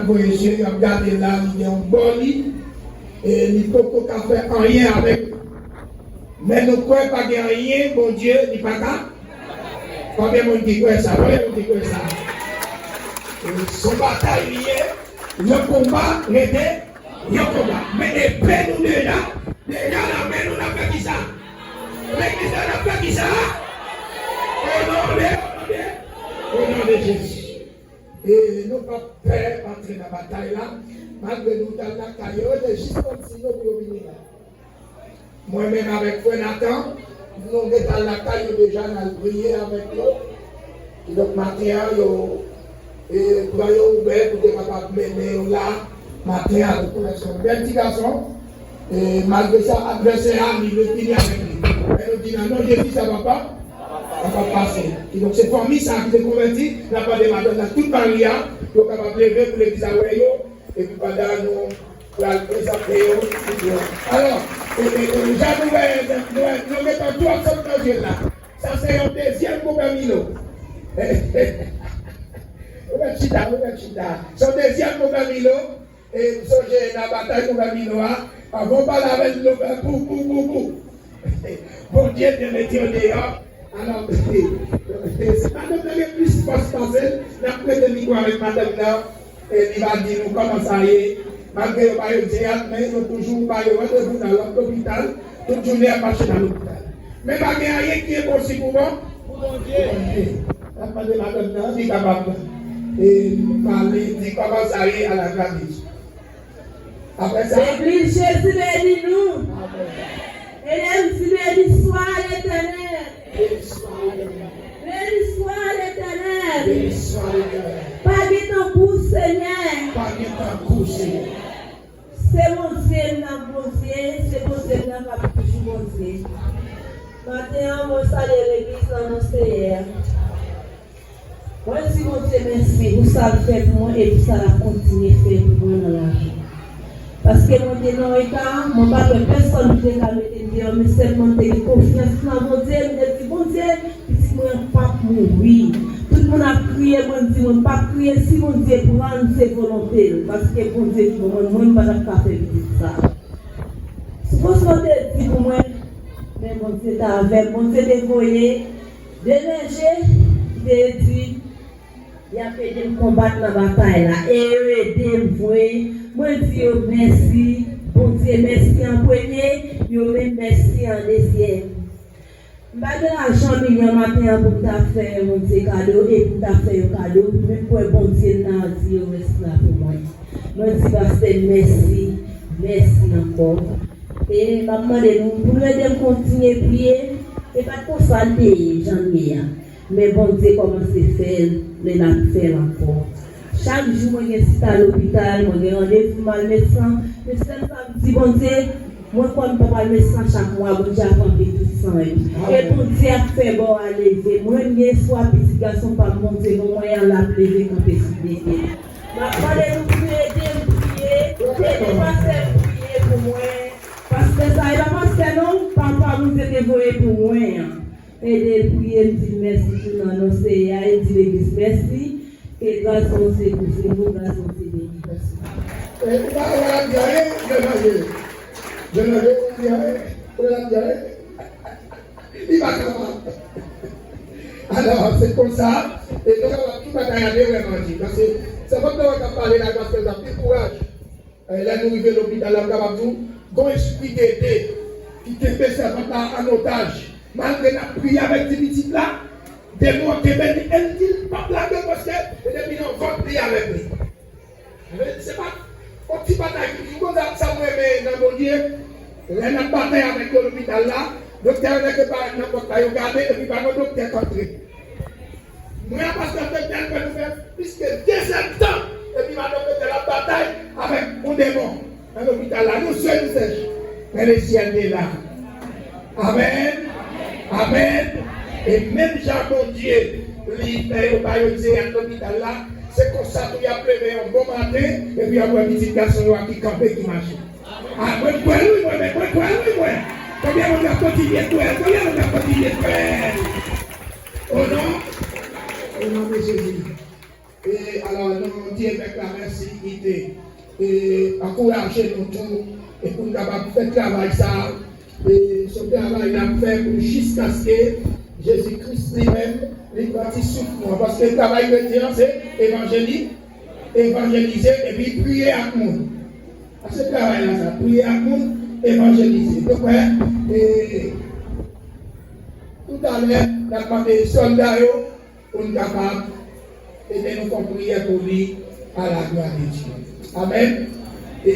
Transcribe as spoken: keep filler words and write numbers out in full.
Voye je, y ap gade la, li gen yon bò li, e li poko ka fè anyen avèk. Men nou kwè pa gen anyen Bondye li pa ka. Konbyen moun ki kwè sa? Konbyen moun ki kwè sa? E se yon batay li ye, yon konba rete yon konba. Men epe nou deja, deja nan men nou, n ap fè kisa? Legliz la, n ap fè kisa? O non de, o non de, o non de Jezi. E nou p ap pè antre nan batay la, malgre nou t al lakay yo, yo te jis konn siy yo pou yo vini la. Mwen menm avèk frè Nathan, nou gentan al lakay yo deja, n al priye avèk yo. Kidonk, maten an, yo, e, pran yo ouvè pou te kapab mennen yo la, maten an, avèk koleksyon. Bèl ti gason, e, malgre sa, advèsè a, li vle fini avèk li. Men nou di, nan non Jezi, sa va pa, sa va pase. Kidonk, se fanmi sa ki te konvèti, n ap mande madanm nan, tout mari a, yo kapab leve pou legliz la wè yo, epi pandan nou pral prezante yo, alò, e, e, e, jan nou wè, nou wè, nou gentan tou ansanm nan je la. Sa se yon dezyèm konvè Milo. Ou mèt chita, ou mèt chita. Se yon dezyèm konvè Milo. E m sonje nan batay konvè Milo a, anvan w pale avè l, Milo fè pou, pou, pou, pou. Bondye te mete yo deyò. Alò, si madanm nan gen plis fòs pase l, n ap prete mikwo avèk madanm nan, e li va di nou kòman sa ye. Malgre yo ba yo dyeyat, men yo toujou ba yo randevou nan lòt lopital. Tout jounen y ap mache nan lopital. Men pa gen anyen ki enposib pou bon, pou Bondye. Pou Bondye. N ap mande madanm nan, li kapab, e, pale, di kòman sa ye a la gradis. Apre sa, legliz Jezi beni nou. Amèn. E lè m di, beni swa Letènèl. Beni swa Letènèl. Beni swa Letènèl. Beni swa Letènèl. Pa gen tankou w, Senyè. Pa gen tankou w, Senyè. Se Bondye m nan Bondye, se Bondye m nan k ap toujou Bondye. Maten an, mwen salye legliz nan non Seyè a. Mwen di Bondye mèsi pou sa l fè pou mwen e pou sa l ap kontinye fè pou mwen nan lavi m. Paske mwen te nan yon eta, mwen pa t wè pèsòn ki te ka mete m deyò, men sèlman m te gen konfyans nan Bondye, m te di, Bondye, pitit mwen an p ap mouri. Tout moun ap kriye, mwen di, mwen p ap kriye, si Bondye pran l, se volonte l, paske Bondye ki ban mwen, mwen m pa t ap ka fè pitit sa. Sipozman te di pou mwen, men Bondye t avè m, Bondye te voye de bèje ki te di, y ap ede m konbat nan batay la, e yo ede m vre. Mwen di yo mèsi, Bondye mèsi an premye, yo menm mèsi an dezyèm. M pa gen lajan milyon maten an pou m ta fè Bondye kado e pou m ta fè yo kado, men m kwè Bondye nan di yo mèsi la pou mwen. Mwen di pastè mèsi, mèsi ankò. E m ap mande nou pou nou ede m kontinye priye. E pa t konsa l te ye, jan l ye a. Men Bondye kòmanse fè l, men l ap fè l ankò. Chak jou mwen gen sita lopital, mwen gen randevou m al medsen. Men sèl sa m di Bondye, mwen kwè m p ap al medsen chak mwa, Bondye ap anpe tout san yo. E Bondye ap fè bò a leve. Mwen, m gen espwa pitit gason pa m, Bondye ban mwen an, l ap leve kanpe sou de pye l. M ap mande nou pou nou ede m priye, ede pastè m priye pou mwen. Pastè sa, e pa pastè non, papa Bondye te voye pou mwen an. Ede l priye, m di l mèsi tou nan non Seyè a, e m di legliz mèsi. Ke gras Bondye kouvri nou, gras Bondye beni nou. Mèsi. E, ou pa, ou pa di anyen, je manje. Je manje, ou pa di anyen, ou pa di anyen. Li pa kapab. Alò, se konsa, e nou kapab tout bagay a de wè manje. Paske se fòk nou wè k ap pale la, paske l ap pi kouraj. E lè nou rive lopital la, m kapab di w, gon espri de, de, ki kenbe sèvant la an otaj. Malgre n ap priye avèk ti pitit la, demon an kenbe li, e l di l p ap lage l paske depi nan vant li avèk li. Se pa yon ti batay ki, ou konn sa, sa m renmen nan Bondye, lè n ap batay avèk yo lopital la, doktè yo nèk yo parèt nan pòt la, yo gade, epi pa gen doktè k antre. Mwen ak pastè Fednel fè nou fè plis ke de zèdtan epi madanm Fednel ap batay avèk yon demon nan lopital la. Nou swe, nou sèch. Men lesyèl te la. Amèn. Amèn. E menm jan Bondye, li fè yo ba yo dyeyat lopital la, se konsa tou y ap leve yon bon maten, epi y ap wè pitit gason yo a ki kanpe, ki mache. A, mwen kwè l wi, mwen, mwen, mwen kwè l wi, mwen. Konbyen moun k ap kontinye kwè l? Konbyen moun k ap kontinye kwè l? O non, o non de Jezi. E alò, nou di evèk la mèsi ki te e, ankouraje nou tou e pou n kapab fè travay sa a. E se yon travay n ap fè pou jiskaske Jezi Kris li menm li pran ti souf nou an. Paske travay kretyen an se evanjeli, evanjelize epi priye ak moun. A se travay la sa, priye ak moun, evanjelize. Nou kwè, e, toutalè, n ap mande sòlda yo pou n kapab ede nou fè yon priyè pou li à la gloire de Dieu. Amèn. E